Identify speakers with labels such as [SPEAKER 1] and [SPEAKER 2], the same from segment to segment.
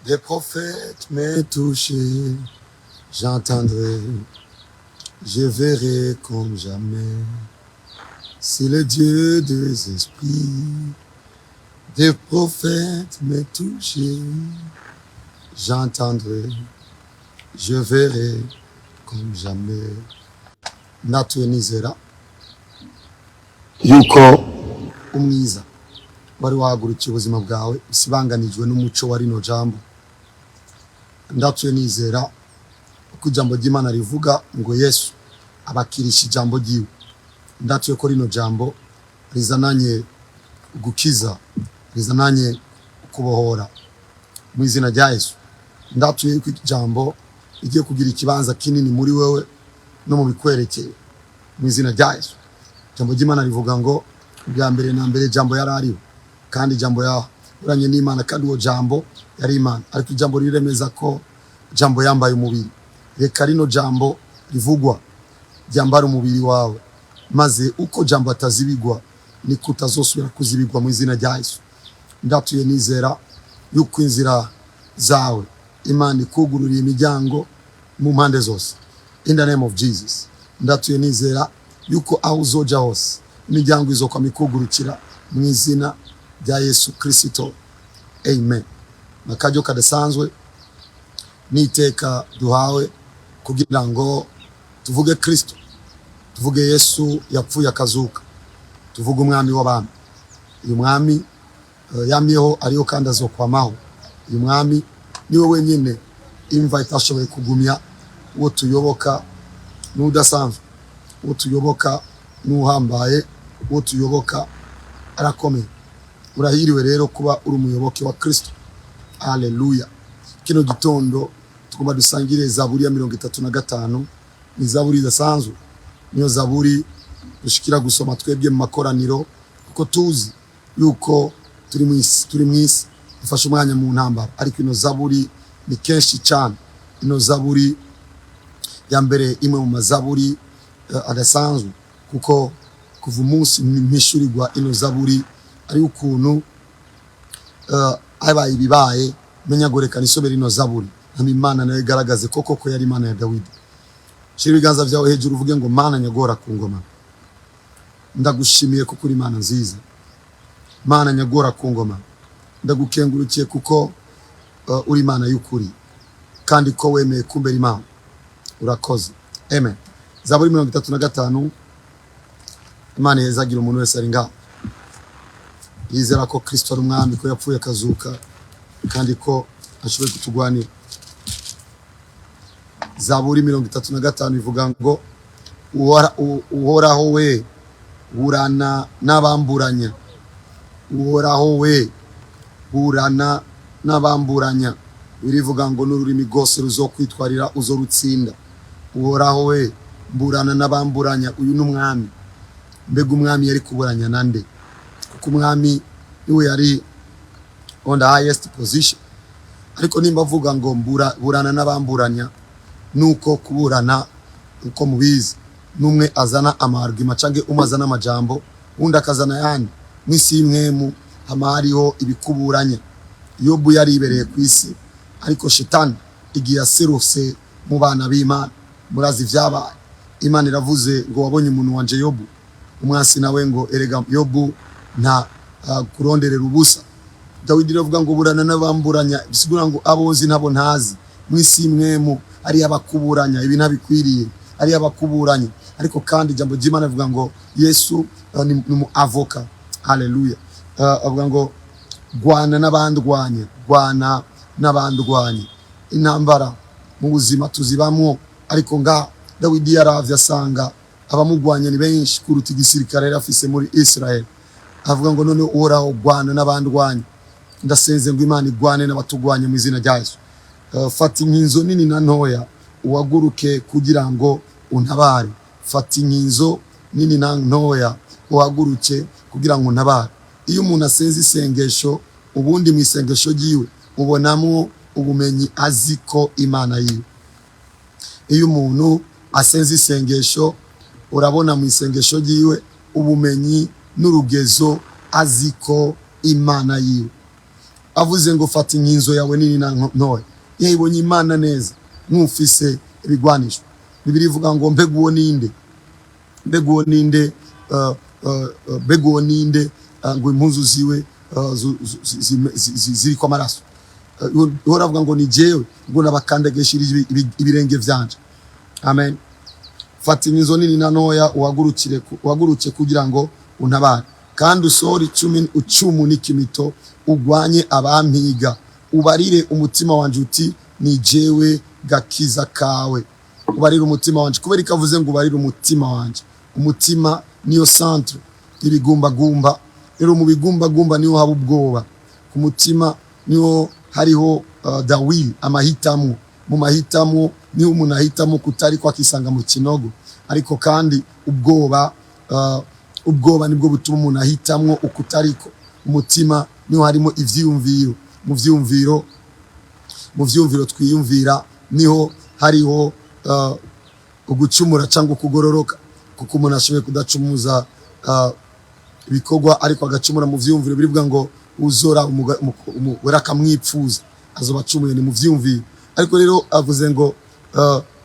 [SPEAKER 1] Des prophètes me touchaient, j'entendrai, je verrai comme jamais. C'est le Dieu des esprits, des prophètes me touchaient, j'entendrai, je verrai comme jamais. Natuye nizera yuko umwiza wari wahagurukiye ubuzima bwawe usibanganijwe n'umuco wa rino jambo. Ndatuye nizera uko ijambo ry'Imana rivuga ngo Yesu abakirisha ijambo ryiwe. Ndatuye ko rino jambo rizananye gukiza, rizananye kubohora mu izina rya Yesu. Ndatuye ko ijambo rigiye kugira ikibanza kinini muri wewe no mu bikwerekeye mu izina rya Yesu. Ijambo ry'Imana rivuga ngo bwa mbere na mbere ijambo yari ariho, kandi ijambo yahoranye n'Imana, kandi uwo jambo yari Imana. Ariko ijambo riremeza ko jambo yambaye umubiri. Reka rino jambo rivugwa ryambara umubiri wawe, maze uko jambo atazibigwa niko utazosubira kuzibigwa mu izina rya Yesu. Ndatuye nizera yuko inzira zawe Imana ikugururiye imiryango mu mpande zose, in the name of Jesus. Ndatuye nizera yuko aho uzoja hose imiryango izokwama ikugurukira mu izina rya Yesu Kristo, amen. Akaryo kadasanzwe n'iteka duhawe kugira ngo tuvuge Kristo, tuvuge Yesu yapfuye akazuka, tuvuge umwami w'abami. Uyu mwami yamyeho, ariho kandi azokwamaho. Uyu mwami niwe wenyine imva itashoboye kugumya. Uwo tuyoboka n'udasanzwe, uwo tuyoboka n'uhambaye, uwo tuyoboka arakomeye. Urahiriwe rero kuba uri umuyoboke wa Kristo. Haleluya! Kino gitondo tugomba dusangire Zaburi ya 35. Ni zaburi idasanzwe, niyo zaburi dushikira gusoma twebwe mu makoraniro, kuko tuzi yuko turi mu isi, turi mu isi dufashe umwanya mu ntambara. Ariko ino zaburi ni kenshi cyane, ino zaburi ya mbere, imwe mu mazaburi adasanzwe, kuko kuva umunsi mpishurirwa ino zaburi ari ukuntu habaye ibibaye, menya ngo reka nisomere ino zaburi, hama Imana nayo igaragaze ko koko yari Imana ya Dawidi. Shira ibiganza byawe hejuru uvuge ngo: "Mana nyagora ku ngoma, ndagushimiye kuko uri Imana nziza. Mana nyagora ku ngoma, ndagukengurukiye kuko uri Imana y'ukuri kandi ko wemeye kumbera Imana. Urakoze." Amen. Zaburi 35. Imana yezagira umuntu wese ari ngaho yizera ko Kristo ari umwami, ko yapfuye akazuka, kandi ko ashoboye kutugwanira. Zaburi 35 ivuga ngo: "Uhoraho we, burana n'abamburanya. Uhoraho we, burana n'abamburanya." Birivuga ngo n'ururimi rwose ruzokwitwarira uzorutsinda. Uhoraho we, burana n'abamburanya. Uyu ni umwami. Mbega umwami yari kuburanya nande? Kuko umwami niwe yari on the highest position. Ariko nimba avuga ngo burana n'abamburanya, nuko kuburana, uko mubizi, n'umwe azana ama arguments canke umwe azana amajambo, undi akazana ayandi. Mw'isi y'imwemu hama hariho ibikuburanya. Yobu yaribereye ku isi, ariko Shetani igihe yaserutse mu bana b'Imana, murazi vyabaye. Imana iravuze ngo: "Wabonye umuntu wanje Yobu?" Umwansi nawe ngo: "Erega Yobu nta kuronderera ubusa." Dawidi iravuga ngo: "Burana n'abamburanya." Bisigura ngo abo nzi nabo ntazi. Mw'isi imwemu ari abakuburanya, ibi ntabikwiriye, ari abakuburanya. Ariko kandi ijambo ry'Imana rivuga ngo Yesu ni umu avocat. Haleluya! Avuga ngo: "Gwana n'abandwanya, gwana n'abandwanya." Intambara mu buzima tuzibamwo, ariko nga Dawidi yaravye asanga abamugwanya ni benshi kuruta igisirikare yari afise muri Israel. Avuga ngo: "None Uhoraho, gwana n'abandwanya." Ndasenze ngo Imana igwane n'abatugwanya mu izina rya Yesu. Fata inkinzo nini na ntoya uhaguruke kugira ngo untabare. Fata inkinzo nini na ntoya uhaguruke kugira ngo untabare. Iyo umuntu asenze isengesho, ubundi mu isengesho ryiwe ubonamwo ubumenyi azi ko Imana yiwe. Iyo umuntu asenze isengesho, urabona mu isengesho ryiwe ubumenyi n'urugezo azi ko Imana yiwe. Avuze ngo fata inkinzo yawe nini na ntoya, yayibonye Imana neza nk'ufise ibigwanisho. Bibiliya ivuga ngo mbega uwo ninde, mbega uwo ninde, mbega uwo ninde, ngo impuzu ziwe ziriko amaraso? Uhora avuga ngo ni jewe, ngo nabakandagishirije ibirenge vyanje. Amen. Fata inkinzo nini na ntoya, uhagurukire, uhaguruke kugira ngo untabare, kandi usohore icumi icumu n'ikimito, ugwanye abampiga. Ubarire umutima wanje uti ni jewe gakiza kawe. Ubarire umutima wanje. Kubera ikavuze ngo ubarire umutima wanje? Umutima niyo centre y'ibigumbagumba. Rero mu bigumbagumba niho haba ubwoba. Ku mutima niho hariho the will, amahitamo. Mu mahitamo niho umuntu ahitamo kutari ko akisanga mu kinogo. Ariko kandi ubwoba nibwo butuma umuntu ahitamwo ukutariko. Umutima niho harimo ivyiyumviro. Mu vyiyumviro twiyumvira niho hariho ugucumura cyangwa ukugororoka, kuko umuntu ashoboye kudacumuza ibikorwa ariko agacumura mu vyiyumviro, birivuga ngo uzora umugore akamwipfuza azoba acumuye. Ni mu vyiyumviro. Ariko rero avuze ngo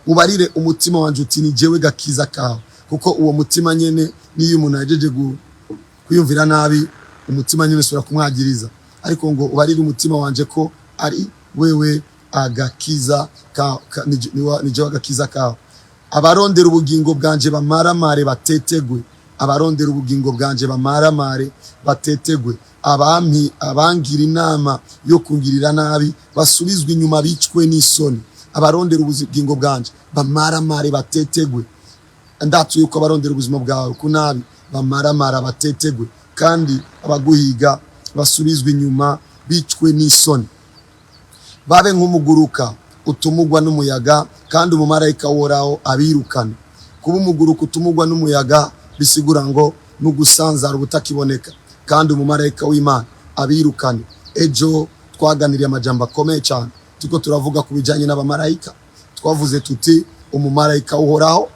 [SPEAKER 1] ubarire umutima wanje uti ni jewe gakiza kawe, kuko uwo mutima nyene niyo umuntu ahejeje kwiyumvira nabi, umutima nyene usubira kumwagiriza. Ariko ngo ubarire umutima wanje ko ari wewe agakiza ka ni jewe agakiza kawe. Abarondera ubugingo bwanje bamaramare batetegwe, abarondera ubugingo bwanje bamaramare batetegwe. Abampi abangira inama yo kungirira nabi basubizwe inyuma, bicwe n'isoni. Abarondera ubugingo bwanje bamaramare batetegwe. Ndatuye yuko abarondera ubuzima bwawe ku nabi bamaramara batetegwe, kandi abaguhiga basubizwe inyuma, bicwe n'isoni. Babe nk'umuguruka utumugwa n'umuyaga, kandi umumarayika woraho abirukane. Kuba umuguruka utumugwa n'umuyaga bisigura ngo nugusanzara ubutakiboneka, kandi umumarayika w'Imana abirukane. Ejo twaganiriye amajambo akomeye cyane, turiko turavuga ku bijanye n'abamarayika. Twavuze tuti umumarayika uhoraho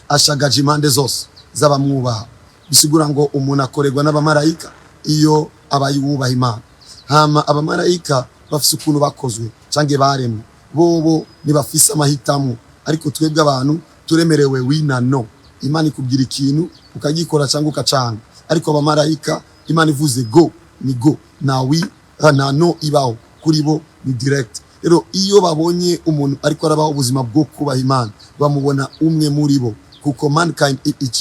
[SPEAKER 1] ashagaje impande zose z'abamwubaha. Bisigura ngo umuntu akorerwa n'abamarayika iyo abaye uwubaha Imana. Hama abamarayika bafise ukuntu bakozwe canke baremwe, bobo ntibafise amahitamo, ariko twebwe abantu turemerewe oui na non. Imana ikubwira ikintu ukagikora cyangwa ukacanga. Ariko abamarayika, Imana ivuze go ni go, nta oui nta non ibaho kuri bo, ni direct. Rero iyo babonye umuntu ariko arabaho ubuzima bwo kubaha Imana, bamubona umwe muri bo, kuko mankind,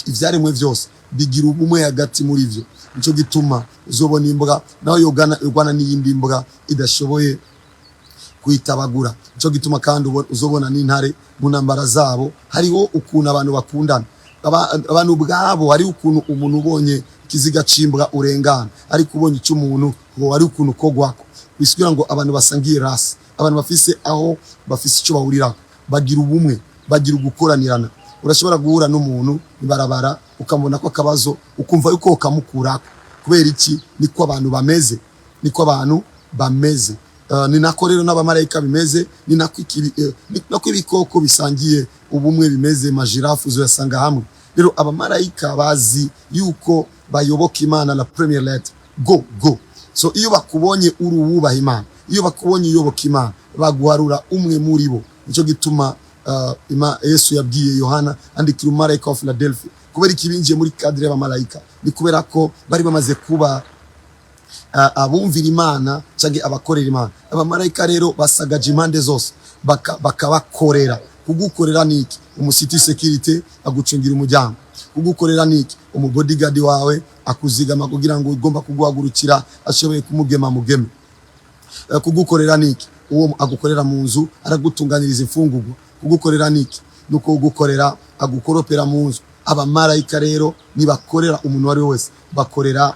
[SPEAKER 1] ivyaremwe vyose bigira ubumwe hagati muri vyo. Nico gituma uzobona imbwa naho yogana yogwana n'iyindi mbwa idashoboye kuyitabagura. Nico gituma kandi uzobona n'intare mu ntambara zabo hariho ukuntu abantu bakundana. Abantu ubwabo hariho ukuntu umuntu ubonye ikiziga c'imbwa urengana, ariko ubonye icy'umuntu ngo hari ukuntu kogwako. Bisigura ngo abantu basangiye rasi, abantu bafise aho bafise icyo bahurirako, bagira ubumwe, bagira ugukoranirana. Urashobora guhura n'umuntu ibarabara ukamubona ko akabazo, ukumva yuko ukamukurako. Kubera iki? Niko abantu bameze, niko abantu bameze. Ni nako rero n'abamarayika bimeze, ni nako ibikoko bisangiye ubumwe bimeze. Majirafu uzoyasanga hamwe. Rero abamarayika bazi yuko bayoboka Imana, la première lettre, go go. So iyo bakubonye uri uwubaha Imana, iyo bakubonye uyoboka Imana, baguharura umwe muri bo. Nicyo gituma Yesu yabwiye Yohana, andikira umumarayika wa Philadelphia. Kubera iki binjiye muri cadre y'abamarayika? Ni kubera ko bari bamaze kuba abumvira Imana cyangwa abakorera Imana. Abamarayika rero basagaje impande zose bakabakorera. Kugukorera ni iki? Umusiti security agucungira umuryango. Kugukorera ni iki? Umubodyguard wawe akuzigama kugira ngo ugomba kuguhagurukira ashoboye kumugema mugeme. Kugukorera ni iki? Uwo agukorera mu nzu aragutunganiriza imfungurwa. Kugukorera ni iki? Nuko ugukorera agukoropera mu nzu. Abamarayika rero nibakorera umuntu uwo ari we wese, bakorera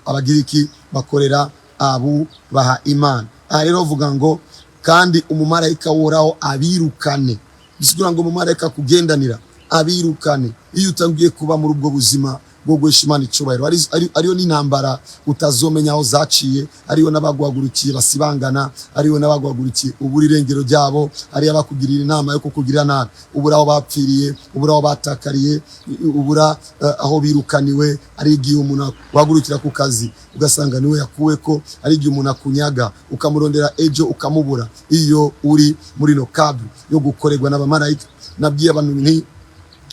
[SPEAKER 1] abagiriki, bakorera abubaha Imana. Aha rero bavuga ngo kandi umumarayika woraho abirukane. Bisigura ngo umumarayika kugendanira abirukane. Iyo utangiye kuba muri ubwo buzima bwo guhesha Imana icubahiro. Ariyo n'intambara utazomenya aho zaciye, ariyo n'abaguhagurukiye basibangana, ariyo n'abaguhagurukiye ubura irengero ryabo, ariyo abakugirira inama yo kukugirira nabi ubura aho bapfiriye, ubura aho batakariye, ubura aho birukaniwe. Ari igihe umuntu wahagurukira ku kazi ugasanga niwe yakuweko, ari igihe umuntu akunyaga ukamurondera ejo ukamubura. Iyo uri muri no cadre yo gukorerwa n'abamarayika, nabwiye abantu nti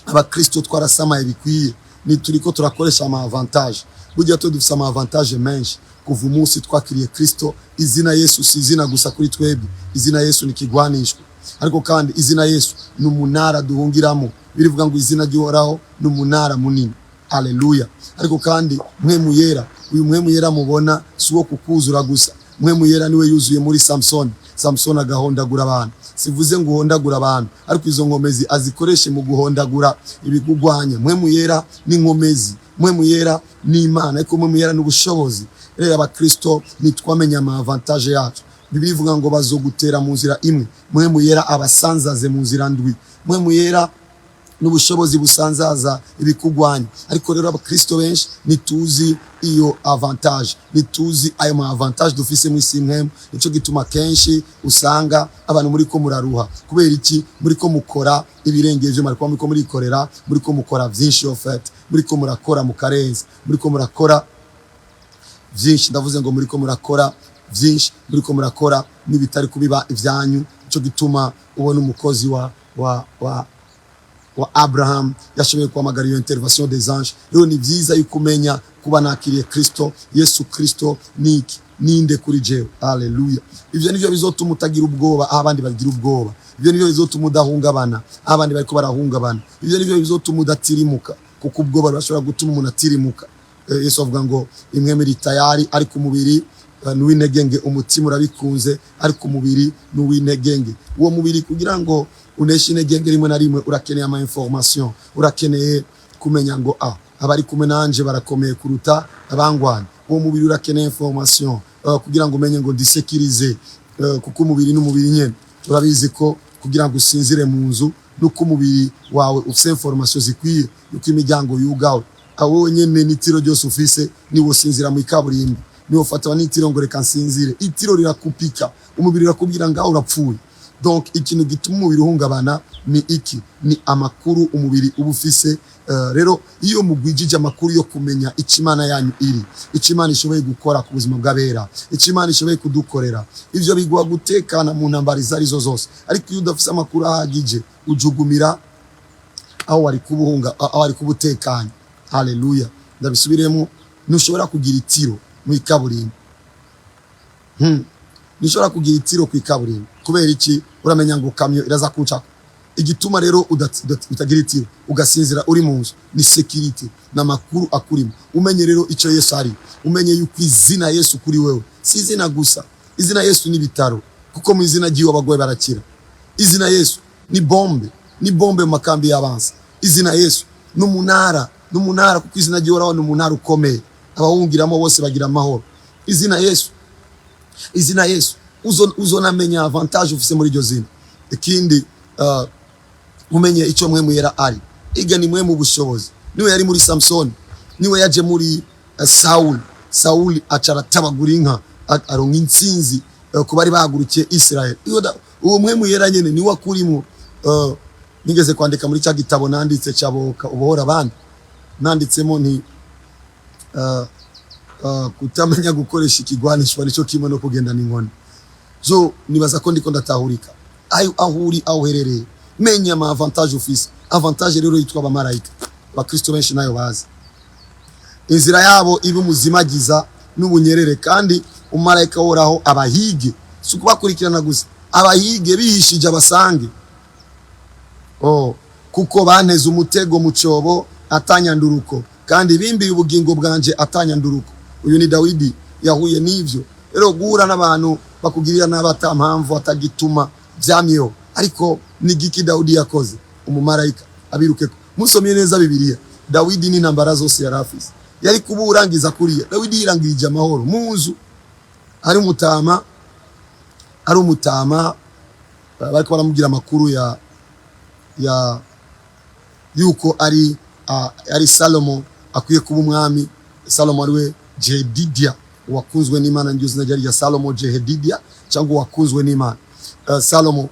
[SPEAKER 1] abakristo twarasamaye bikwiye, ni turiko turakoresha ama avantage. Burya twe dufise ama avantage menshi kuva umunsi twakiriye Kristo. Izina Yesu si izina gusa kuri twebwe, izina Yesu ni kigwanishwa, ariko kandi izina Yesu ni umunara duhungiramo. Birivuga ngo izina ry'Uhoraho ni umunara munini. Haleluya! Ariko kandi Mpwemu Yera, uyu Mpwemu Yera mubona si uwo kukuzura gusa. Mpwemu Yera niwe yuzuye muri Samsoni, Samsoni agahondagura abantu. Sivuze ngo uhondagura abantu, ariko izo nkomezi azikoreshe mu guhondagura ibigugwanya. Mpwemu Yera ni inkomezi, Mpwemu Yera ni Imana, ariko Mpwemu Yera ni ubushobozi. Rero abakristo nitwamenya ama avantage yacu. Bibiliya ivuga ngo bazogutera mu nzira imwe, Mpwemu Yera abasanzaze mu nzira ndwi. Mpwemu Yera n'ubushobozi busanzaza ibikugwanya. Ariko rero abakristo benshi ntituzi iyo avantage, ntituzi ayo ma avantage dufise mu isi mpwemu. Nico gituma kenshi usanga abantu muri ko muraruha. Kubera iki? Muri ko mukora ibirengeye ivyo mariko, muri ko murikorera, muri ko mukora vyinshi. En fait, muri ko murakora mukarenza, muri ko murakora vyinshi. Ndavuze ngo muri ko murakora vyinshi, muri ko murakora n'ibitari kubiba ivyanyu. Nico gituma ubona umukozi wa Abraham yashoboye guhamagara iyo intervention des anges. Rero ni vyiza yuko umenya kuba nakiriye Kristo Yesu. Kristo niki? Ninde kuri jewe? Haleluya! Ivyo nivyo bizotuma utagira ubwoba aho abandi bagira ubwoba. Ivyo nivyo bizotuma udahungabana aho abandi bariko barahungabana. Ivyo nivyo bizotuma udatirimuka, kuko ubwoba burashobora gutuma umuntu atirimuka. Yesu avuga ngo impwemu iri tayari, ariko umubiri n'uw'integenge. Umutima urabikunze, ariko umubiri n'uw'integenge. Uwo mubiri, kugira ngo uneshe integenge, rimwe na rimwe urakeneye ama information, urakeneye kumenya ngo abari kumwe nanje barakomeye kuruta abangwanya. Uwo mubiri urakeneye information kugira ngo umenye ngo ndi sécurisé, kuko umubiri n'umubiri nyene. Urabizi ko kugira ngo usinzire mu nzu nuko umubiri wawe ufise information zikwiye yuko imiryango yugawe. Aho nyene n'itiro ryose ufise, niwo usinzira mu ikaburimbi, niwo fatwa n'itiro ngo reka nsinzire, itiro rirakupika, umubiri urakubwira ngaho urapfuye. Donc ikintu gituma umubiri uhungabana ni iki? Ni amakuru umubiri uba ufise. Rero iyo mugwijije amakuru yo kumenya icyo Imana yanyu iri, icyo Imana ishoboye gukora ku buzima bw'abera, icyo Imana ishoboye kudukorera, ivyo biguha gutekana mu ntambara izo arizo zose. Ariko iyo udafise amakuru ahagije, ujugumira aho wari kubuhunga, aho wari kubutekanye. Haleluya! Ndabisubiremo: ntushobora kugira itiro mu ikaburimbo. Ntushobora kugira itiro ku ikaburimbo. Kubera iki? Uramenya ngo kamyo iraza kuncako. Igituma rero utagira itiro ugasinzira uri mu nzu ni sécurité n'amakuru akurimo. Umenye rero icyo Yesu ari, umenye yuko izina Yesu kuri wewe si izina gusa. Izina Yesu ni ibitaro, kuko mu izina ry'iwe abagwayi barakira. Izina Yesu ni bombe, ni bombe mu makambi y'abansi. Izina Yesu ni umunara, ni umunara, kuko izina ry'Uhoraho ni umunara ukomeye, abawungiramo bose bagira amahoro. Izina Yesu, izina Yesu, uzonamenya avantage ufise muri iryo zina. Ikindi, umenye icyo Mpwemu Yera ari. Iga ni mwe mu bushobozi, niwe yari muri Samsoni, niwe yaje muri Sauli. Sauli aca aratabagura inka, aronka intsinzi ku bari bahagurukiye Israel. Uwo Mpwemu Yera nyene niwe akurimo. Nigeze kwandika muri cya gitabo nanditse cyaboka ubohora abandi, nanditsemo nti kutamenya gukoresha ikigwanishwa nicyo kimwe no kugendana inkoni. So nibaza ko ndiko ndatahurika. Ayo aho uri, aho uherereye, menya ama avantage ufise. Avantage rero yitwa abamarayika, abakristo benshi nayo bazi. Inzira yabo ibe umuzimagiza n'ubunyerere, kandi umumarayika woraho abahige. Si ukubakurikirana gusa, abahige bihishije, abasange. Oh, kuko banteze umutego mu cyobo atanyanduruko, kandi bimbiye ubugingo bwanje atanyanduruko. Uyu ni Dawidi yahuye n'ivyo. Rero guhura n'abantu bakugirira nabi ata mpamvu, atagituma, vyamyeho. Ariko ni giki Dawidi yakoze? Umumarayika abirukeko. Musomye neza Bibiliya, Dawidi n'intambara zose yari afise, yari kuba urangiza kuriya. Dawidi yirangirije amahoro mu nzu, ari umutama, ari umutama, bariko baramubwira amakuru ya yuko ari Salomo. Akwiye kuba umwami Salomo, ariwe Jedidia, wakunzwe n'Imana. Niryo zina ryari rya Salomo, Jedidia cyangwa wakunzwe n'Imana. Salomo,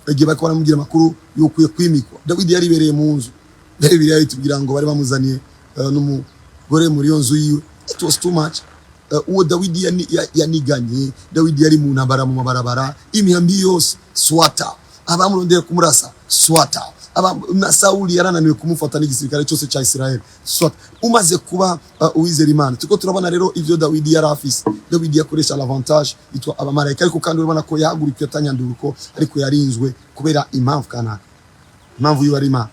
[SPEAKER 1] igihe bariko baramubwira amakuru y'uko ukwiye kwimikwa, Dawidi yaribereye mu nzu. Bibiliya itubwira ngo bari bamuzaniye n'umugore muri iyo nzu yiwe. It was too much. Uwo Dawidi yaniganye. Dawidi yari mu ntambara, mu mabarabara, imyambi yose swata, abamurondeye kumurasa swata, na Sawuli yarananiwe kumufata n'igisirikare cyose cya Israel swata. Umaze kuba uwizera Imana, turiko turabona rero ivyo Dawidi yari afise. Dawidi yakoresha l'avantage yitwa abamarayika, ariko kandi urabona ko yahagurukiye atanyanduruko, ariko yarinzwe kubera impamvu kanaka, impamvu yiwe ari Imana.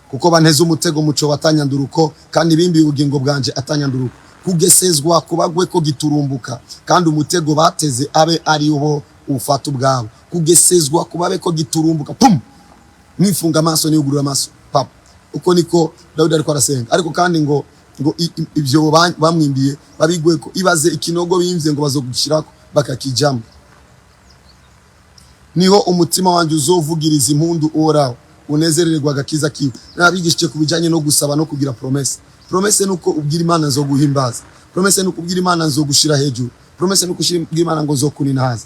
[SPEAKER 1] Kuko banteze umutego muco batanyanduruko, kandi bimbiye ubugingo bwanje atanyanduruko. Kugesezwa kubagwe ko giturumbuka, kandi umutego bateze abe ari bo ufata ubwabo. Kugesezwa kubabe ko giturumbuka, pum, mwifunga amaso niyugurura amaso papa. Uko niko Dawidi ariko arasenga, ariko kandi ngo ivyo bamwimbiye babigweko. Ibaze ikinogo bimvye ngo bazogishirako bakakijamo. Niho umutima wanjye uzovugiriza impundu Uhoraho, unezerererwa agakiza kiwe. Nabigishije ku bijanye no gusaba no kugira promesse. Promesse nuko ubwira Imana nzoguhimbaza, promesse nuko ubwira Imana nzogushira hejuru, promesse nuko ubwira Imana ngo nzokuninahaza.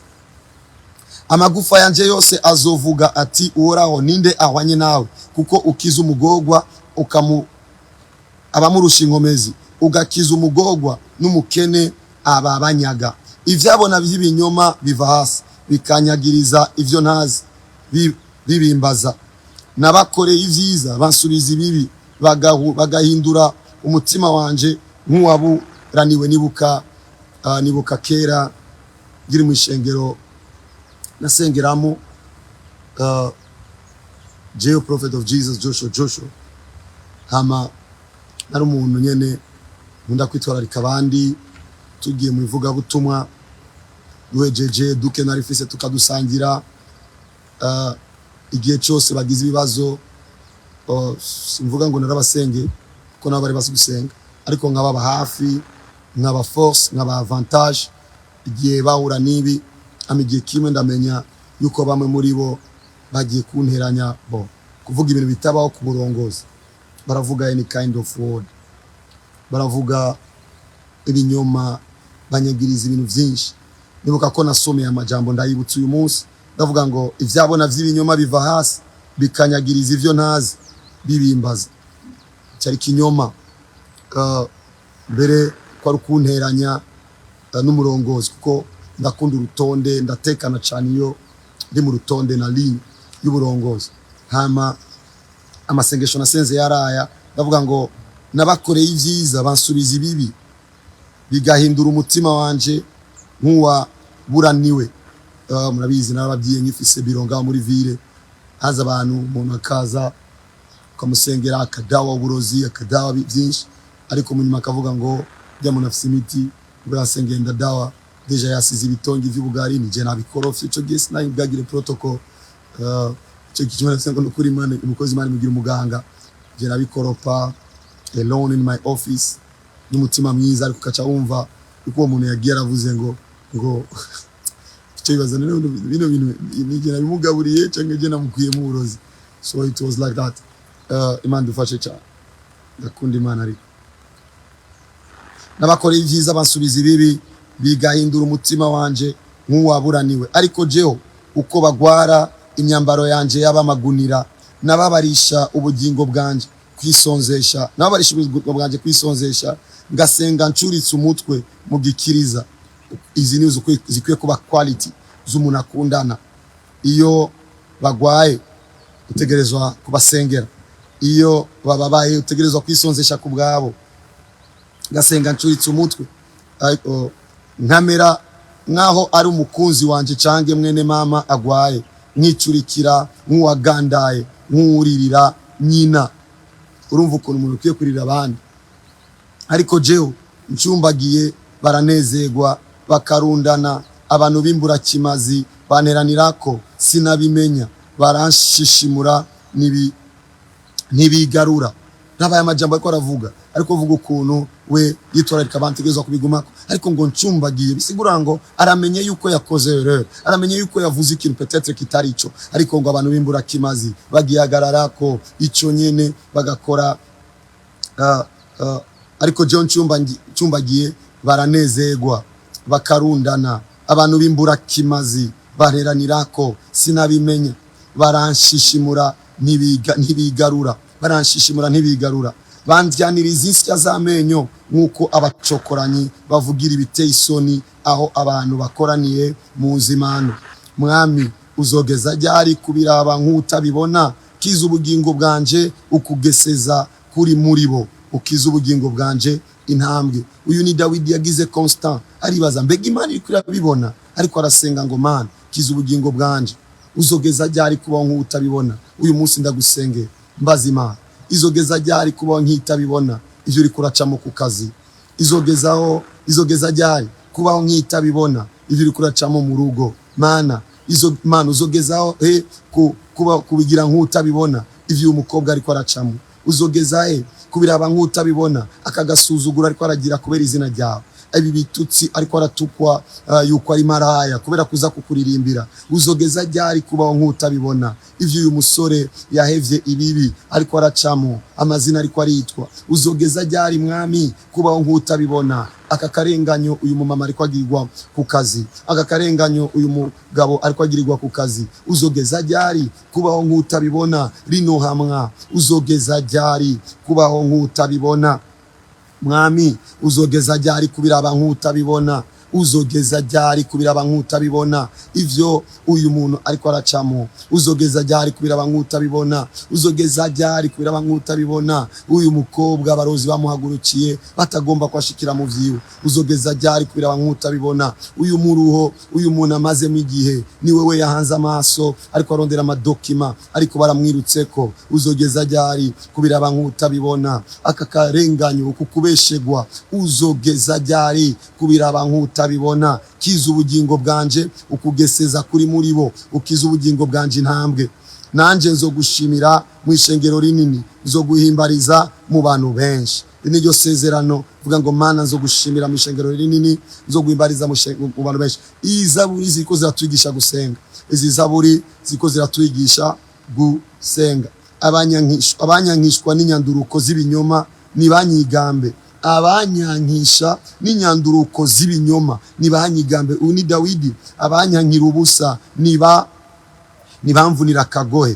[SPEAKER 1] Amagufa yanje yose azovuga ati: "Uhoraho, ninde ahwanye nawe? Kuko ukiza umugogwa ukamu abamurusha inkomezi, ugakiza umugogwa n'umukene ababanyaga." Ivyabona vy'ibinyoma biva hasi bikanyagiriza ivyo ntazi, bibimbaza. Nabakoreye ivyiza, bansubiza ibibi, bagahindura umutima wanje nk'uwaburaniwe. Nibuka kera ngiri mu ishengero nasengeramo, Jehu Prophet of Jesus Joshua Joshua. Hama nari umuntu nyene nkunda kwitwararika abandi. Tugiye mu ivugabutumwa, duhejeje duke nari fise tukadusangira. Igihe cyose bagize ibibazo, simvuga ngo narabasenge kuko nabo bari bazi gusenga, ariko nkababa hafi, nkaba force, nkaba avantage igihe bahura n'ibi. Ama igihe kimwe ndamenya yuko bamwe muri bo bagiye kunteranya, bo kuvuga ibintu bitabaho ku burongozi. Baravuga any kind of word, baravuga ibinyoma, banyagiriza ibintu byinshi. Nibuka ko nasomeye amajambo, ndayibutse uyu munsi, ndavuga ngo ivyabona vy'ibinyoma biva hasi bikanyagiriza ivyo ntazi, bibimbaza. Cyari kinyoma, mbere ko ari kunteranya n'umurongozi, kuko ndakunda urutonde, ndatekana cyane iyo ndi mu rutonde na ligne y'uburongozi. Hama amasengesho nasenze yaraya, ndavuga ngo nabakoreye ibyiza, bansubiza ibibi, bigahindura umutima wanje nk'uwaburaniwe. Murabizi, narababwiye nkifise biro ngaho muri ville, haza abantu, umuntu akaza ukamusengera, akadawa uburozi, akadawa byinshi, ariko mu nyuma akavuga ngo jya muntu afise imiti, burasengera ndadawa, déjà yasize ibitongi vy'ubugari, nije nabikorofye. Ico gihe sinari bwagire protocol. Ico gihe kimwe ngo nukuri Imana, umukozi Imana imugira umuganga, je nabikoropa alone in my office n'umutima mwiza, ariko ukaca wumva uko uwo muntu yagiye aravuze ngo icyo bibaza none bino bintu nije nabimugaburiye cyangwa je namukuyemo uburozi. So it was like that. Imana dufashe cyane, ndakunda Imana. Ariko n'abakoreye ibyiza bansubiza ibibi, bigahindura umutima wanje nk'uwaburaniwe. Ariko jeho uko bagwara, imyambaro yanje y'abamagunira. Nababarisha ubugingo bwanje kwisonzesha, nababarisha ubugingo bwanje kwisonzesha, ngasenga ncuritse umutwe mu gikiriza. Izi ni zikwiye kuba quality z'umuntu akundana. Iyo bagwaye utegerezwa kubasengera, iyo bababaye utegerezwa kwisonzesha ku bwabo. Ngasenga ncuritse umutwe, ariko nkamera nkaho ari umukunzi wanje cange mwene mama agwaye, nkicurikira nk'uwagandaye, nk'uwuririra nyina. Urumva ukuntu umuntu ukwiye kurira abandi. Ariko jewe ncumbagiye baranezerwa, bakarundana. Abantu b'imburakimazi banteranirako, sinabimenya, baranshishimura ntibigarura. Nabaye amajambo ariko aravuga, ariko avuga ukuntu we yitwararika abantu, tegerezwa kubigumako. Ariko ngo ncumbagiye bisigura ngo aramenye yuko yakoze erreur, aramenye yuko yavuze ikintu peut-être kitari ico, ariko ngo abantu b'imburakimazi bagihagararako ico nyene, bagakora Ariko jewe ncumbagiye baranezerwa bakarundana, abantu b'imburakimazi bareranirako sinabimenya, baranshishimura ntibigarura, baranshishimura ntibigarura, bandyaniriza insya z'amenyo nk'uko abacokoranyi bavugira ibiteye isoni aho abantu bakoraniye mu nzimano. Mwami, uzogeza ryari kubiraba nk'utabibona? Kiza ubugingo bwanje ukugeseza kuri muri bo, ukiza ubugingo bwanje intambwe. Uyu ni Dawidi yagize constant, aribaza mbega Imana iriko irabibona, ariko arasenga ngo: "Mana, kiza ubugingo bwanje, uzogeza ryari kubaho nk'utabibona?" Uyu munsi ndagusengera, mbaza Imana, izogeza ryari kubaho nk'itabibona ivyo uriko uracamo ku kazi? Izogezaho, izogeza ryari kubaho nk'itabibona ivyo uriko uracamo mu rugo? Mana, izo Mana, uzogezaho he kuba kubigira nk'utabibona ivyo uyu mukobwa ariko aracamo? Uzogeza he kubiraba nk'utabibona aka gasuzuguro ariko aragira kubera izina ryawe, ibi bitutsi ariko aratukwa yuko ari maraya kubera kuza kukuririmbira? Uzogeza ryari kubaho nk'utabibona ivyo uyu musore yahevye ibibi ariko aracamo, amazina ariko aritwa? Uzogeza ryari, Mwami, kubaho nk'utabibona aka karenganyo uyu mumama ariko agirirwa ku kazi, aka karenganyo uyu mugabo ariko agirirwa ku kazi? Uzogeza ryari kubaho nk'utabibona rino hamwa? Uzogeza ryari kubaho nk'utabibona, Mwami? Uzogeza ryari kubiraba nk'utabibona? Uzogeza ryari kubiraba nk'utabibona ivyo uyu muntu ariko aracamo? Uzogeza ryari kubiraba nk'utabibona? Uzogeza ryari kubiraba nk'utabibona uyu mukobwa abarozi bamuhagurukiye batagomba kwashikira mu vyiwe? Uzogeza ryari kubiraba nk'utabibona uyu muruho uyu muntu amazemo igihe, ni wewe yahanze amaso, ariko arondera amadokima ariko baramwirutseko? Uzogeza ryari kubiraba nk'utabibona aka karenganyo, uku kubeshegwa? Uzogeza ryari kubiraba nk'utabibona? Kiza ubugingo bwanje ukugeseza kuri muri bo, ukiza ubugingo bwanje intambwe. Nanje nzogushimira mu ishengero rinini, nzoguhimbariza mu bantu benshi. Iri niryo sezerano. Vuga ngo: "Mana, nzogushimira mu ishengero rinini, nzoguhimbariza mu bantu benshi." Iyi zaburi ziriko ziratwigisha gusenga, izi zaburi ziriko ziratwigisha gusenga. Abanyankishwa n'inyanduruko z'ibinyoma nibanyigambe, abanyankisha n'inyanduruko z'ibinyoma nibanyigambe. Uyu ni Dawidi. Abanyankira ubusa niba ntibamvunira akagohe,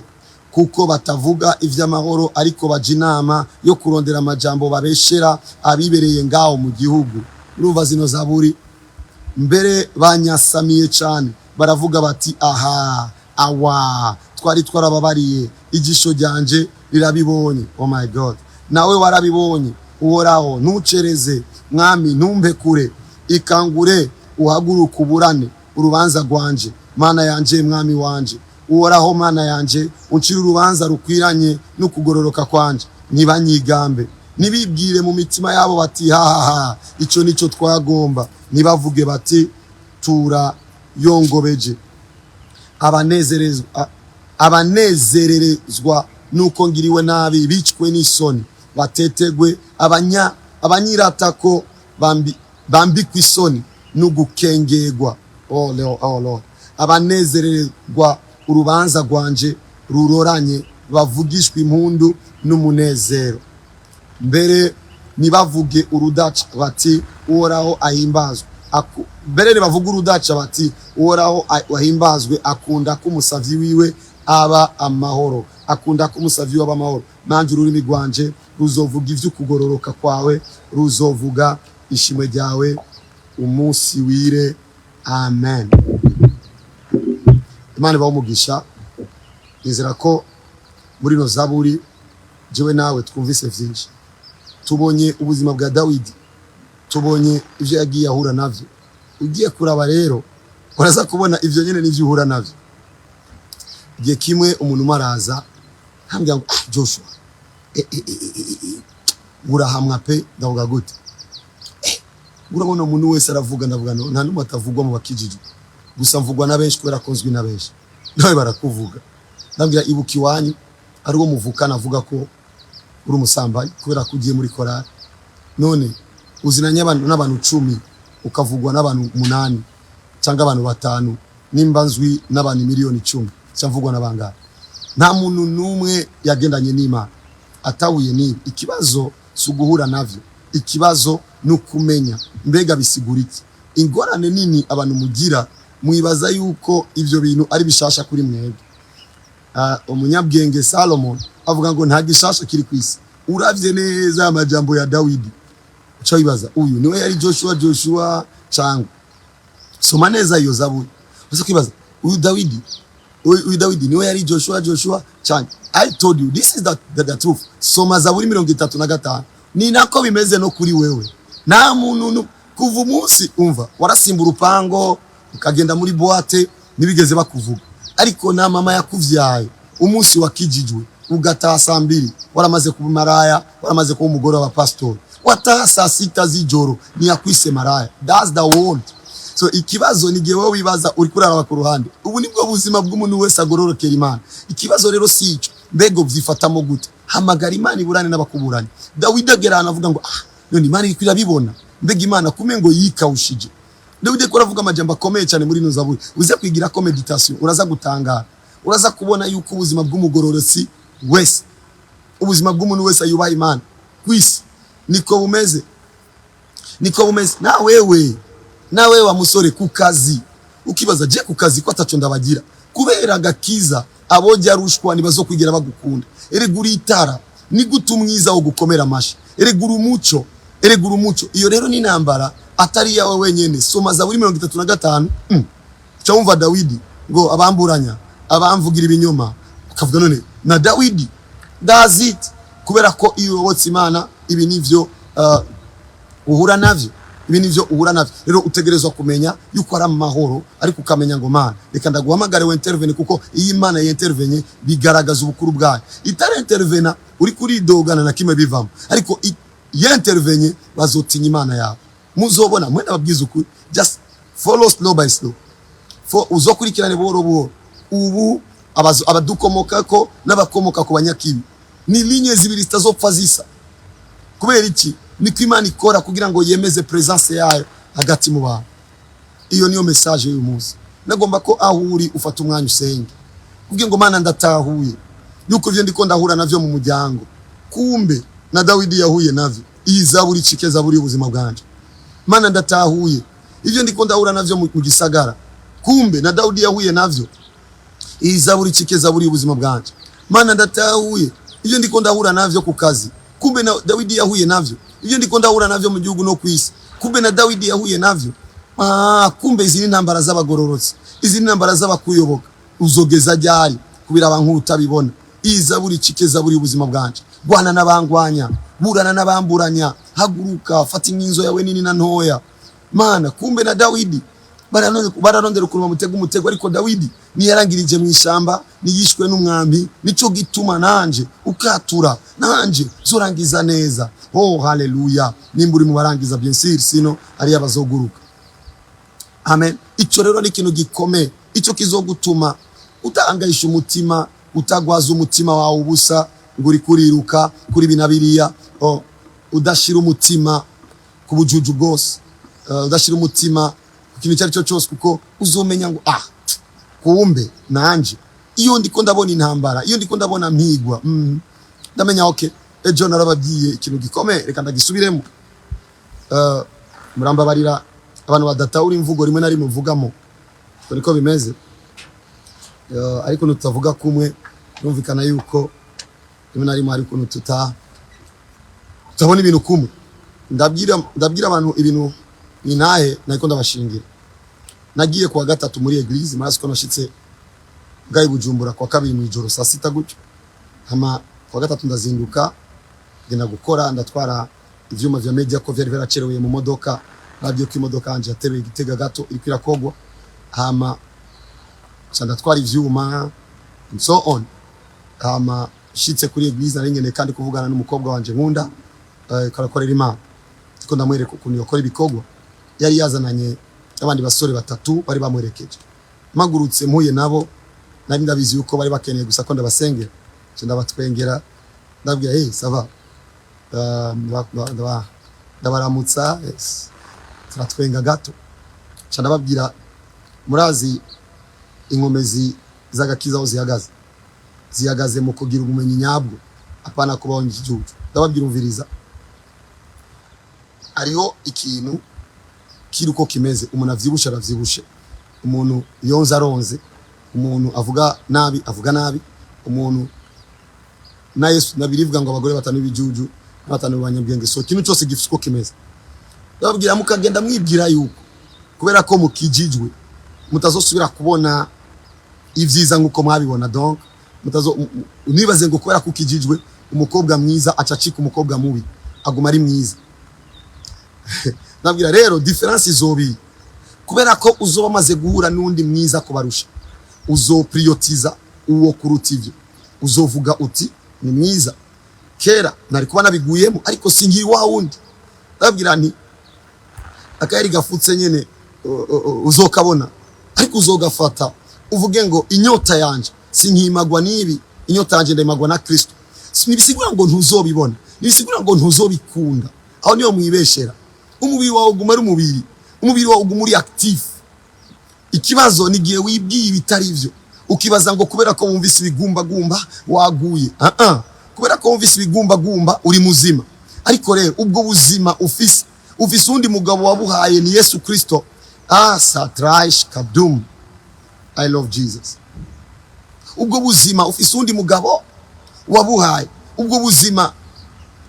[SPEAKER 1] kuko batavuga ivy'amahoro, ariko baja inama yo kurondera amajambo babeshera abibereye ngaho mu gihugu. Urumva zino zaburi mbere banyasamiye cyane, baravuga bati: "Aha awa twari twarababariye, ijisho ryanje rirabibonye." Oh my God, nawe warabibonye. Uhoraho, ntucereze. Mwami, ntumbe kure. Ikangure, uhaguruke, uburane urubanza rwanje, Mana yanje, Mwami wanje. Uhoraho Mana yanje, uncire urubanza rukwiranye n'ukugororoka kwanje. Ntibanyigambe, ntibibwire mu mitima yabo bati: "Hahaha, icyo nicyo twagomba." Ntibavuge bati: "Turayongobeje." Abanezerezwa nuko ngiriwe nabi bicwe n'isoni, batetegwe. Abanyiratako bambikwa isoni n'ugukengerwa. Oh, Lord, oh Lord. Abanezererwa urubanza rwanje ruroranye bavugishwa impundu n'umunezero. Mbere ntibavuge urudaca bati: "Uhoraho ahimbazwe." Mbere ntibavuge urudaca bati: "Uhoraho ahimbazwe, akunda ko umusavyi wiwe aba amahoro, akunda ko umusavyi wiwe aba amahoro." Nanje ururimi rwanje ruzovuga ivy'ukugororoka kwawe, ruzovuga ishimwe ryawe umunsi wire. Amen. Imana ibahe umugisha. Nizera ko muri ino zaburi jewe nawe twumvise vyinshi. Tubonye ubuzima bwa Dawidi, tubonye ivyo yagiye ahura navyo. Ugiye kuraba rero, uraza kubona ivyo nyene n'ivyo uhura navyo. Igihe kimwe umuntu umwe araza ambwira ngo: "Ah, Joshua, urahamwa pe." Ndavuga: "Gute?" "Urabona umuntu wese aravuga." Ndavuga: "No, nta n'umwe atavugwa mu bakijiji, gusa mvugwa na benshi kubera ko nzwi na benshi." "Nawe barakuvuga." Ndabwira: "Ibuka iwanyu ari uwo muvukana avuga ko uri umusambanyi kubera ko ugiye muri korari. None uzinanye n'abantu 10, ukavugwa n'abantu umunani cyangwa abantu batanu. Nimba nzwi n'abantu miliyoni 10, cyangwa mvugwa n'abangahe?" Nta muntu n'umwe yagendanye n'Imana atahuye n'ibi. Ikibazo Si uguhura navyo, ikibazo ni ukumenya mbega bisigura iki. Ingorane nini abantu mugira, mwibaza yuko ivyo bintu ari bishasha kuri mwebwe. Umunyabwenge Salomon avuga ngo nta gishasha kiri ku isi. Uravye neza amajambo ya Dawidi, uca wibaza uyu niwe yari Joshua Joshua cangwa? Soma neza iyo zaburi, uza kwibaza uyu Dawidi, uyu Dawidi niwe yari Joshua Joshua cangwa? I told you this is the truth. Soma Zaburi 35. Ni nako bimeze no kuri wewe. Nta muntu kuva umunsi umva warasimba urupango ukagenda muri boîte, ntibigeze bakuvuga, ariko na mama yakuvyaye, umunsi wakijijwe ugataha saa 2, waramaze kuba maraya, waramaze kuba umugore wa pastori, wataha saa 6 z'ijoro, ntiyakwise maraya. That's the world. So ikibazo ni igihe wowe wibaza uri kuraraba ku ruhande. Ubu nibwo buzima bw'umuntu wese agororokera Imana. Ikibazo rero si ico, mbega ubyifatamo gute? Hamagara Imana iburane n'abakuburanye. Dawidi agera ahantu avuga ngo: "Ah, none Imana iriko irabibona? Mbega Imana kume ngo yikawushije?" Dawidi ko aravuga amajambo akomeye cyane muri ino zaburi, uze kwigira ko meditation, uraza gutangara, uraza kubona yuko ubuzima bw'umugororotsi wese, ubuzima bw'umuntu wese yubaha Imana ku isi, niko bumeze, niko bumeze. Na wewe, na wewe wa musore ku kazi, ukibaza je ku kazi ko ataco ndabagira kubera agakiza, abojya rushwa ntibazokwigera bagukunda. Erega uri itara, ni gute umwiza wo gukomera amashi? Erega uri umuco, erega uri umuco. Iyo rero ni intambara atari iyawe wenyene. Soma Zaburi 35. Ca wumva Dawidi ngo abamburanya, abamvugira ibinyoma, ukavuga none na Dawidi. That's it. Kubera ko iyo uyobotse Imana, ibi nivyo uhura navyo, ibi nivyo uhura navyo. Rero utegerezwa kumenya yuko ari amahoro, ariko ukamenya ngo: "Mana, reka ndaguhamagare wintervene," kuko iyo Imana yintervenye bigaragaza ubukuru bwayo. Itarintervena uri kuridogana na kimwe bivamo, ariko yintervenye bazotinya Imana yawe. Muzobona mwenda babwiza ukuri. Just follow slow by slow, fo uzokurikirane buhoro buhoro. Ubu abadukomokako n'abakomoka ku banyakibi ni ligne zibiri zitazopfa zisa. Kubera iki? Niko Imana ikora kugira ngo yemeze presence yayo hagati mu bantu. Iyo niyo message y'uyu munsi. Nagomba ko aho uri ufata umwanya usenge, kugira ngo: "Mana, ndatahuye yuko ivyo ndiko ndahura navyo mu muryango, kumbe na Dawidi yahuye navyo. Iyi zaburi icike zaburi y'ubuzima bwanje. Mana, ndatahuye ivyo ndiko ndahura navyo mu gisagara, kumbe na Dawidi yahuye navyo. Iyi zaburi icike zaburi y'ubuzima bwanje. Mana, ndatahuye ivyo ndiko ndahura navyo ku kazi, kumbe na Dawidi yahuye navyo. Ivyo ndiko ndahura navyo mu gihugu no kwisi, kumbe na Dawidi yahuye navyo. Ah, kumbe izi ni intambara z'abagororotsi, izi ni intambara z'abakuyoboka. Uzogeza ryari kubiraba nk'utabibona? Iyi zaburi icike zaburi y'ubuzima bwanje. Rwana n'abangwanya, burana n'abamburanya, haguruka, fata inkinzo yawe nini na ntoya. Mana, kumbe na Dawidi bararondera ukuntu bamutega umutego, ariko Dawidi niyarangirije mu ishamba, niyishwe n'umwambi. Nico gituma nanje ukatura, nanje zorangiza neza." Oh, haleluya! Nimba uri mu barangiza, bien sûr, sino ariyo abazoguruka. Amen. Ico rero ni ikintu gikomeye, ico kizogutuma utahangayisha umutima, utagwaza umutima wawe ubusa ngo uri kuriruka kuri ibi na biriya. Oh, udashira umutima ku bujuju bwose, udashira umutima ku kintu icyo ari cyo cyose, kuko uzomenya ngo: "Ah, kumbe nanje iyo ndiko ndabona intambara, iyo ndiko ndabona mpigwa, ndamenya." Okay, ejo narababwiye ikintu gikomeye, reka ndagisubiremo. Murambabarira abantu badatahura imvugo rimwe na rimwe mvugamo, uko niko bimeze. Ariko ntutavuga kumwe, birumvikana yuko rimwe na rimwe hari ukuntu tutabona ibintu kumwe. Ndabwira abantu ibintu ni nahe nariko ndabashingira. Nagiye kuwa gatatu muri église, murazi ko nashitse bwayi Bujumbura kuwa kabiri mu ijoro saa 6 gutyo. Hama kuwa gatatu ndazinduka ngenda gukora, ndatwara ivyuma vya media ko vyari vyaracereweye mu modoka. Nabwiye ko imodoka yanje yatebeye Igitega gato iriko irakogwa, hama ca ndatwara ivyuma and so on. Hama shitse kuri église, nari nkeneye kandi kuvugana n'umukobwa wanje nkunda, karakorera Imana, ariko ndamwereka ukuntu yakora ibikorwa. Yari yazananye n'abandi basore batatu bari bamwerekeje. Mpagurutse mpuye nabo, nari ndabizi yuko bari bakeneye gusa ko ndabasengera, nca ndabatwengera, ndabwira: "Hey, ça va?" Ndabaramutsa, yes. Turatwenga gato, nca ndababwira: "Murazi inkomezi z'agakiza aho zihagaze? Zihagaze mu kugira ubumenyi nyabwo, apana kubaho igicucu." Ndababwira: "Umviriza." Hariho ikintu kiri uko kimeze: umuntu avyibushe aravyibushe, umuntu yonze aronze, umuntu avuga nabi avuga nabi, umuntu na Yesu nabirivuga ngo abagore batanu b'ibijuju n'batanu b'abanyabwenge. So ikintu cyose gifite uko kimeze. Ndababwira, mukagenda mwibwira yuko kubera ko mukijijwe mutazosubira kubona ibyiza nk'uko mwabibona. Donc mutazo nibaze ngo kubera ko ukijijwe umukobwa mwiza aca acika umukobwa mubi, aguma ari mwiza. Ndabwira rero, différence izobi kubera ko uzoba amaze guhura n'undi mwiza kubarusha, uzoprioritiza uwo kuruta ivyo. Uzovuga uti: "Ni mwiza, kera nari kuba nabiguyemo, ariko sinkiri wa wundi." Ndabwira nti akayari gafutse nyene uzokabona, ariko uzogafata uvuge ngo: "Inyota yanje sinkimagwa n'ibi, inyota yanje ndayimagwa na Kristo." Ntibisigura ngo ntuzobibona, ntibisigura ngo ntuzobikunda. Aho niyo mwibeshera. Umubiri wawe uguma ari umubiri, umubiri wawe uguma uri active. Ikibazo ni igihe wibwiye ibitari byo, ukibaza ngo kubera ko wumvise ibigumbagumba waguye. Ah ah, kubera ko wumvise ibigumbagumba uri muzima. Ariko rero ubwo buzima ufise, ufise uwundi mugabo wabuhaye, ni Yesu Kristo. Ah, satraish kadum, I love Jesus. Ubwo buzima ufise uwundi mugabo wabuhaye, ubwo buzima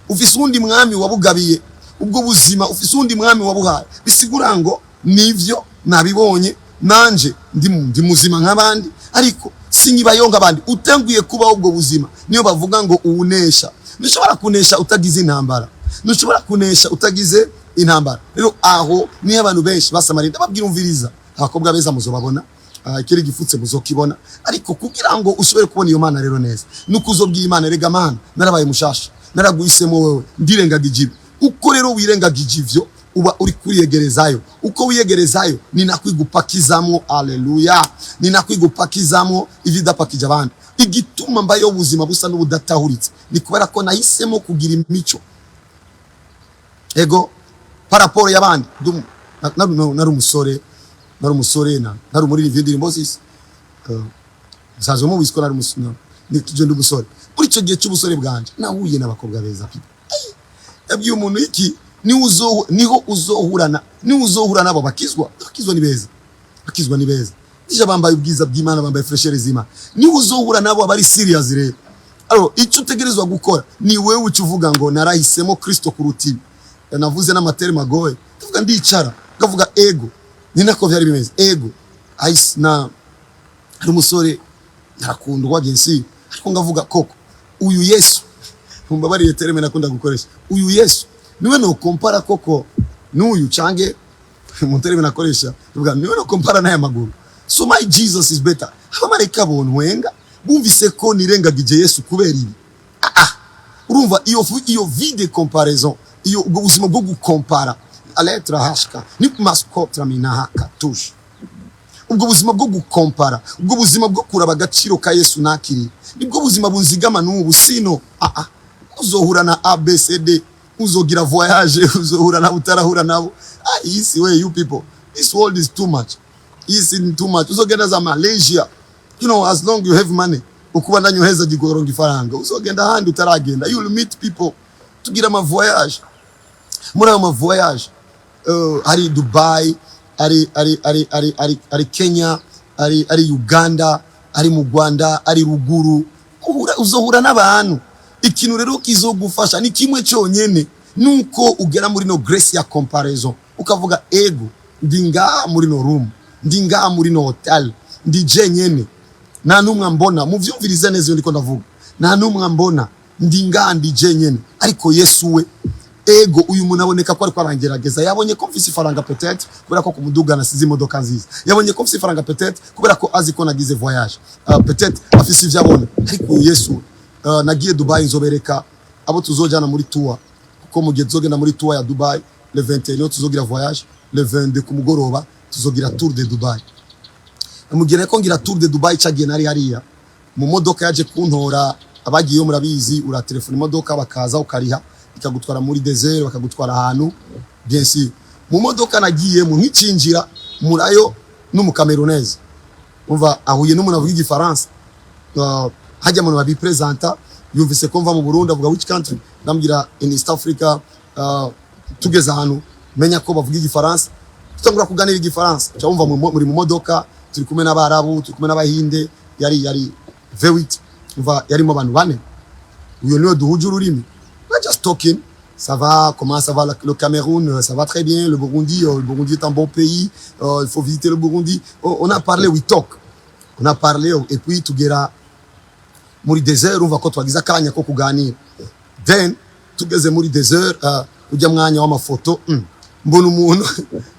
[SPEAKER 1] ufise uwundi mwami wabugabiye, ubwo buzima ufise uwundi mwami wabuhaye. Bisigura ngo nivyo nabibonye, nanje ndi muzima nk'abandi, ariko sinkibayo nk'abandi. Utanguye kubaho ubwo buzima, niyo bavuga ngo uwunesha. Ntushobora kunesha utagize intambara, ntushobora kunesha utagize intambara. Rero aho niyo abantu benshi basamariye. Ndababwira, umviriza, abakobwa beza muzobabona, ikiri gifutse muzokibona. Ariko kugira ngo ushobore kubona iyo Mana rero neza, nuko uzobwira Imana: "Rega Mana, narabaye mushasha, naraguhisemo wewe, ndirengagije ibi." Uko rero wirengagije ivyo, uba uri kuriyegerezayo. Uko wiyegerezayo, ni nako igupakizamwo. Aleluya! Ni nako igupakizamwo ivyo idapakije abandi. Igituma mbayeho ubuzima busa n'ubudatahuritse ni kubera ko nahisemo kugira imico ego par rapport y'abandi. Nari umusore, nari umuririmbyi w'indirimbo z'isi. Nsanzwe mubizi ko nari umusore, ndi umusore. Muri icyo gihe cy'ubusore bwanje nahuye n'abakobwa beza people. Yabwiye umuntu iki: niho uzohurana, niho uzohura nabo bakizwa. Bakizwa ni beza, bakizwa ni beza déjà, bambaye ubwiza bw'Imana, bambaye fraîcheur z'Imana. Niho uzohura nabo abari serious. Rero alors icyo utegerezwa gukora ni wewe uca uvuga ngo: "Narahisemo Kristo kuruta ibi." Navuze n'amaterme agoye, ndavuga, ndicara ngavuga ego, ni nako vyari bimeze. Ego, na hari umusore narakundwa, bien sûr, ariko ngavuga koko uyu Yesu, mumbabarire terme nakunda gukoresha, uyu Yesu niwe no compara koko n'uyu, cange mu terme nakoresha ndavuga niwe no compara n'aya maguru. So my Jesus is better. Abamarayika bontwenga bumvise ko nirengagije Yesu kubera ibi. Ah ah, urumva iyo vie de comparaison, iyo ubwo buzima bwo gukompara aletra hashka ni maskotra minahaka tush, ubwo buzima bwo gukompara, ubwo buzima bwo kuraba agaciro ka Yesu nakiriye, nibwo buzima bunzigama n'ubu. Sino ah ah, uzohura na ABCD, uzogira voyage, uzohura nabo utarahura nabo. Ah, iyi way, you people, this world is too much, iyi ni too much. Uzogenda za Malaysia, as long you have money, ukubandanya uheza gigoronga ifaranga, uzogenda ahandi utaragenda. You will meet people. Tugira ama voyage. Muri ayo ma voyage hari Dubai, ari Kenya, ari Uganda, ari mu Rwanda, ari ruguru. Uzohura n'abantu. Ikintu rero kizogufasha ni kimwe cyonyene, nuko ugera muri no grace ya comparison, ukavuga: "Ego, ndi ngaha muri no room, ndi ngaha muri no hotel, ndi jenyene, nta n'umwe mbona." Muvyumvirize neza iyo ndiko ndavuga. Nta n'umwe mbona, ndi ngaha, ndi jenyene, ariko Yesu we. Ego, uyu muntu aboneka ko ariko arangerageza. Yabonye ko mfise ifaranga, peut-être kubera ko kumuduga nasize imodoka nziza. Yabonye ko mfise ifaranga, peut-être kubera ko azi ko nagize voyage, peut-être afise ivyo abona. Ariko uyu Yesu, nagiye Dubai, nzobereka abo tuzojana muri tour, kuko mu gihe tuzogenda muri tour ya Dubai le 21 niho tuzogira voyage, le 22 ku mugoroba tuzogira tour de Dubai. Mugire ko ngira tour de Dubai, cagiye nari hariya mu modoka yaje kuntora. Abagiyeyo murabizi, uratelefona imodoka bakaza, ukariha, ikagutwara muri désert, bakagutwara ahantu. Bien sûr, mu modoka nagiyemo, nkicinjira murayo n'umukameruneze, umva, ahuye n'umuntu avuga igifaransa. Hajya umuntu babipresenta, yumvise ko mva mu Burundi, avuga: "Which country?" Ndambwira: "In East Africa." Tugeze ahantu menya ko bavuga Igifaransa, tutangura kuganira Igifaransa. Cyumva muri mu modoka, turi kumwe n'Abarabu, turi kumwe n'Abahinde, yari V8, umva, yarimo abantu bane. Uyo niwe duhuje ururimi. We're just talking. Ça va, comment ça va le Cameroun? Ça va très bien. Le Burundi, le Burundi est un bon pays, il faut visiter le Burundi. Oh, on a parlé, we talk, on a parlé et puis tugera muri désert. Urumva ko twagize akanya ko kuganira. Then tugeze muri désert, ujya mwanya w'amafoto, mbona umuntu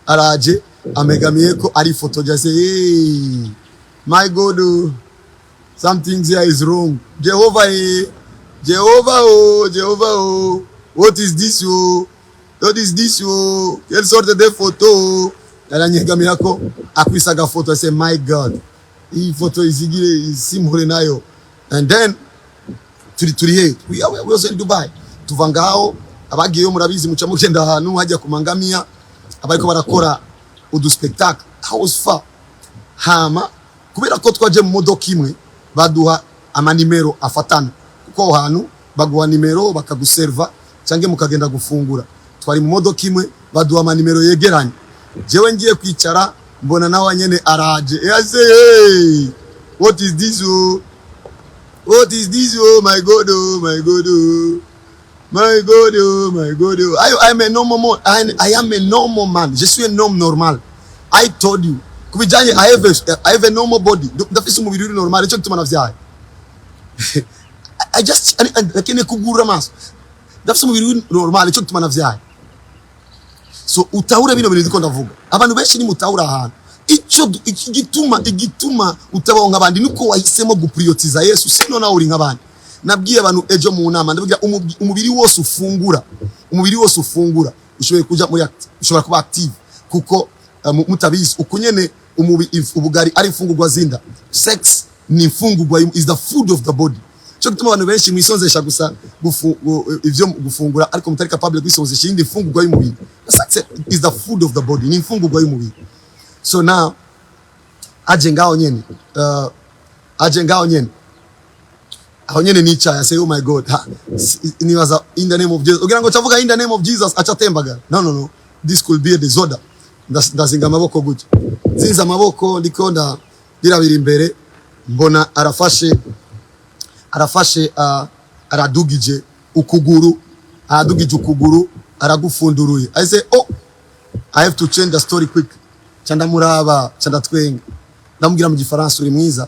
[SPEAKER 1] araje amegamiye ko ari ifoto. Just say, "Hey, my God, oh, something here is wrong. Jehovah, eh, Jehovah, oh, Jehovah, oh, what is this, oh? What is this, oh? Quelle sorte de photo, oh?" Aranyegamira ko akwisa agafoto. I say, "My God, iyi foto izigire simpure nayo." And then turi he? We also in Dubai. Tuva ngaho, abagiyeyo murabizi, muca mugenda ahantu hajya ku mangamiya, abariko barakora udu spectacle. I was far. Hama kubera ko twaje mu modoka imwe, baduha amanimero afatana, kuko aho hantu baguha nimero bakaguserva cyangwa mukagenda gufungura. Twari mu modoka imwe, baduha amanimero yegeranye. Jewe ngiye kwicara, mbona nawe nyene araje. I say, "Hey, what is this, oh? What is this? Oh my God, oh my God, oh my God, oh my God, oh." I am a normal man. I am a normal man. Je suis un homme normal. I told you. Kubijanye, I have a normal body. Ndafise umubiri uri normal, icyo gituma navyaye. I just ndakeneye kugurura amaso. Ndafise umubiri uri normal, icyo gituma navyaye. So utahure bino bintu ndiko ndavuga. Abantu benshi ni mutahura ahantu. Ico iki gituma utabaho nk'abandi nuko wahisemo guprioritiza Yesu, sino nawe uri nk'abandi. Nabwiye abantu ejo mu nama, ndabwira umubiri wose ufungura, umubiri wose ufungura ushoboye kuja muri ushobora kuba active, kuko mutabizi uko nyene ubugari ari imfungurwa zinda, sex ni imfungurwa, is the food of the body. Cyo gituma abantu benshi mwisonzesha gusa ivyo gufungura, ariko mutari capable kwisonzesha iyindi mfungurwa y'umubiri. Sex is the food of the body, ni imfungurwa y'umubiri. So now aje ngaho nyene, aje ngaho nyene, aho nyene nicaye. I say, "Oh my God." Ha, nibaza, "In the name of Jesus." Ugira ngo cavuga "In the name of Jesus" aca atembagara. No, no, no, this could be a disorder. Ndazinga amaboko gutya, zinze amaboko, ndiko ndirabira imbere, mbona arafashe, aradugije ukuguru, aradugije ukuguru, aragufunduruye. I say, "Oh, I have to change the story quick." Ca ndamuraba, ca ndatwenga, ndamubwira mu Gifaransa, "Uri mwiza,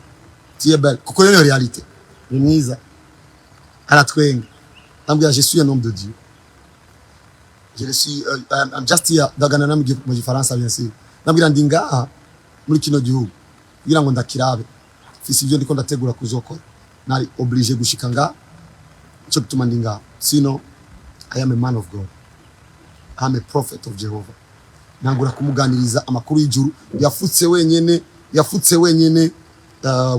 [SPEAKER 1] tu es belle," kuko yo niyo réalité, uri mwiza. Aratwenga. Ndamubwira, "Je suis un homme de Dieu, je suis I'm just here." Ndagana na mu Gifaransa, bien sûr. Ndamubwira, "Ndi ngaha muri kino gihugu kugira ngo ndakirabe, mfise ibyo ndiko ndategura kuzokora, nari obligé gushika ngaha, ico gituma ndi ngaha. Sino I am a man of God, I am a prophet of Jehovah." Nangura kumuganiriza amakuru y'ijuru. Yafutse wenyene, yafutse wenyene,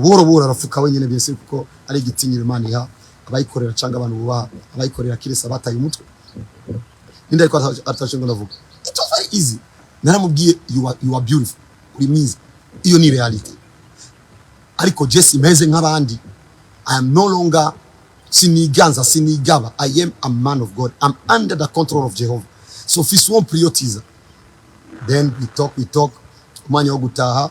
[SPEAKER 1] buhoro buhoro arafuka wenyene, bien sûr, kuko ari igitinyiro Imana iha abayikorera cyangwa abantu bubaha abayikorera, kirese abataye umutwe. Ninde ariko ataje ngo ndavuga? It was very easy. Naramubwiye, You are beautiful, uri mwiza." Iyo ni réalité, ariko je simeze nk'abandi. I am no longer, siniganza, sinigaba. I am a man of God. I'm under the control of Jehovah. So fise uwo prioritiza. Then we talk, we talk. Umwanya wo gutaha,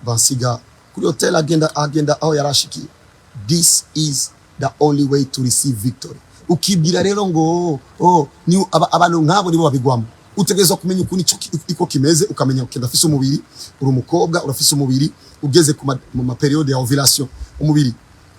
[SPEAKER 1] bansiga kuri hotel, agenda aho yarashikiye. This is the only way to receive victory. Ukibwira rero ngo oh, ni abantu nk'abo nibo babigwamo. Utegerezwa kumenya ukuntu ico iko kimeze, ukamenya ukenda afise umubiri, uri umukobwa urafise umubiri, ugeze mu ma période ya ovulation, umubiri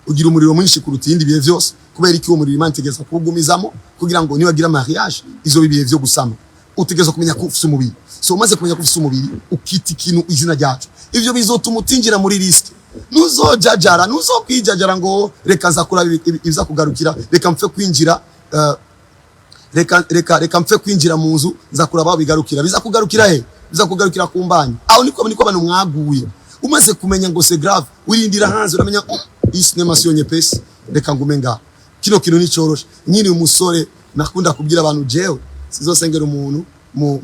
[SPEAKER 1] ugira umuriro mwinshi kuruta ibindi bihe vyose. Kubera iki? Uwo muriro Imana itegerezwa kuwugumizamo kugira ngo niwagira mariage izo bihe vyo gusama. Utegerezwa kumenya ko ufise umubiri. So umaze kumenya ko ufise umubiri, ukita ikintu izina ryacu, ivyo bizotuma utinjira muri risque. Ntuzojajara, ntuzokwijajara ngo reka nza kuraba ibiza kugarukira, reka mpfe kwinjira, reka mpfe kwinjira mu nzu, nza kuraba aho bigarukira. Biza kugarukira he? Biza kugarukira ku mbanyi. Aho niko abantu mwaguye. Umaze kumenya ngo c'est grave, urindira hanze, uramenya, "Oh, iyi sinema siyo nyepesi, reka ngume ngaho, kino kintu nicoroshe." Nkiri umusore nakunda kubwira abantu, jewe sizosengera umuntu mu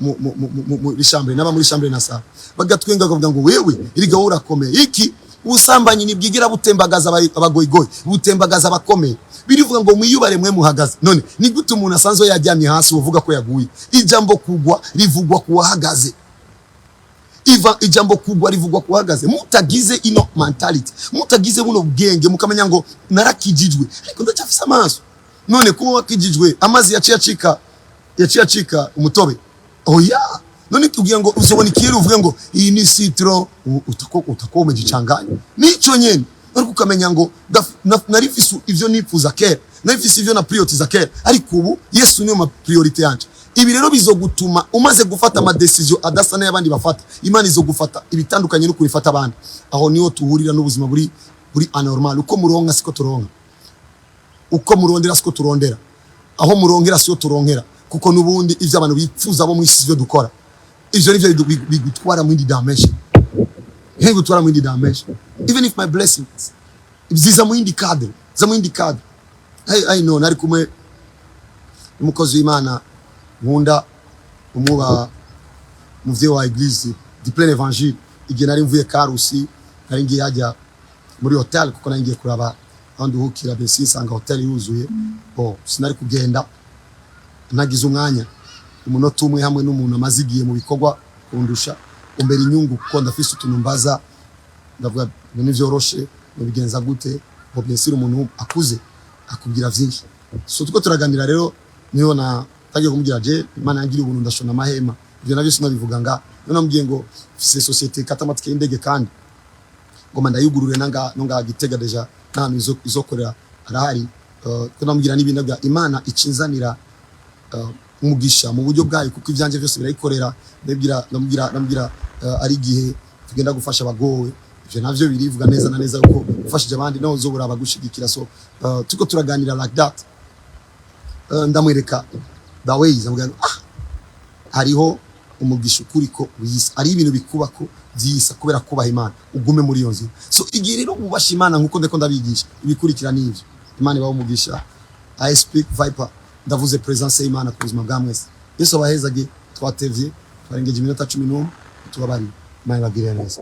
[SPEAKER 1] muri chambre, naba muri chambre na sala, bagatwenga, bakavuga ngo wewe iriga wowe urakomeye iki. Ubusambanyi ntibwigira butembagaza abagoyigoyi, butembagaza abakomeye. Birivuga ngo mwiyubare mwe muhagaze. None ni gute umuntu asanzwe yaryamye hasi uvuga ko yaguye? Ijambo kugwa rivugwa ku wahagaze. Iva ijambo kugwa rivugwa ku wahagaze. Mutagize ino mentality, mutagize buno bwenge, mukamenya ngo narakijijwe ariko ndacyafise amaso. None kuba wakijijwe, amazi yaciye acika umutobe? Oya. None kugira ngo uzobona ikiyeri uvuge ngo iyi ni citron, utakuwa umejichanganya. Nico nyene, ariko ukamenya ngo nari mfise ivyo nifuza kera, nari mfise ivyo na prioritiza kera, ariko ubu Yesu niyo ma priorité yanje. Ibi rero bizogutuma umaze gufata ama décision adasa n'ayabandi bafata. Imana izogufata ibitandukanye no kubifata abandi. Aho niho tuhurira n'ubuzima buri anormal. Uko muronka siko turonka, uko murondera siko turondera, aho muronkera siyo turonkera, kuko n'ubundi ivyo abantu bipfuza bo mw'isi sivyo dukora. Ivyo nivyo bigutwara mu yindi dimension, bigutwara mu yindi dimension. Even if my blessings ziza mu yindi cadre, za mu yindi cadre. Hey, I know nari kumwe n'umukozi w'Imana nkunda, umuba muvyeyi wa église du Plein Évangile. Igihe nari mvuye Karusi, nari ngiye hajya muri hotel, kuko nari ngiye kuraba aho nduhukira. Besi nsanga hotel yuzuye. Bo sinari kugenda nagize umwanya umunota umwe hamwe n'umuntu amaze igihe mu bikorwa kundusha, umbera inyungu, kuko ndafise utuntu mbaza. Ndavuga ngo nivyoroshe, mubigenza gute? Ngo bien sûr umuntu akuze akubwira vyinshi. So tuko turaganira rero, niho na tagiye kumubwira: je Imana yangiriye ubuntu, ndashona amahema. Ivyo navyo sinabivuga nga none namubwiye ngo mfise société kata amatike y'indege, kandi ngoma ndayugurure nanga no nga Gitega déjà n'ahantu izokorera arahari. Ko namubwira n'ibindi bya Imana icinzanira umugisha mu buryo bwayo, kuko ivyanje byose birayikorera. Ndabwira, ndamubwira ari igihe tugenda gufasha abagowe. Ivyo navyo birivuga neza na neza uko ufashije abandi nawe uzobura abagushigikira. So tuko turaganira like that, ndamwereka the ways. Ndamubwira ngo, ah, hariho umugisha ukuriko wiyisa, ari ibintu bikubako byiyisa kubera kubaha Imana. Ugume muri iyo nzira. So igihe rero wubasha Imana nkuko ndeko ndabigisha, ibikurikira n'ivyo. Imana ibaho umugisha. I speak viper, ndavuze presence y'Imana ku buzima bwa mwese. Yesu abahezage. Twatevye, twarengeje iminota 11, tubabarire. Imana ibagirire neza.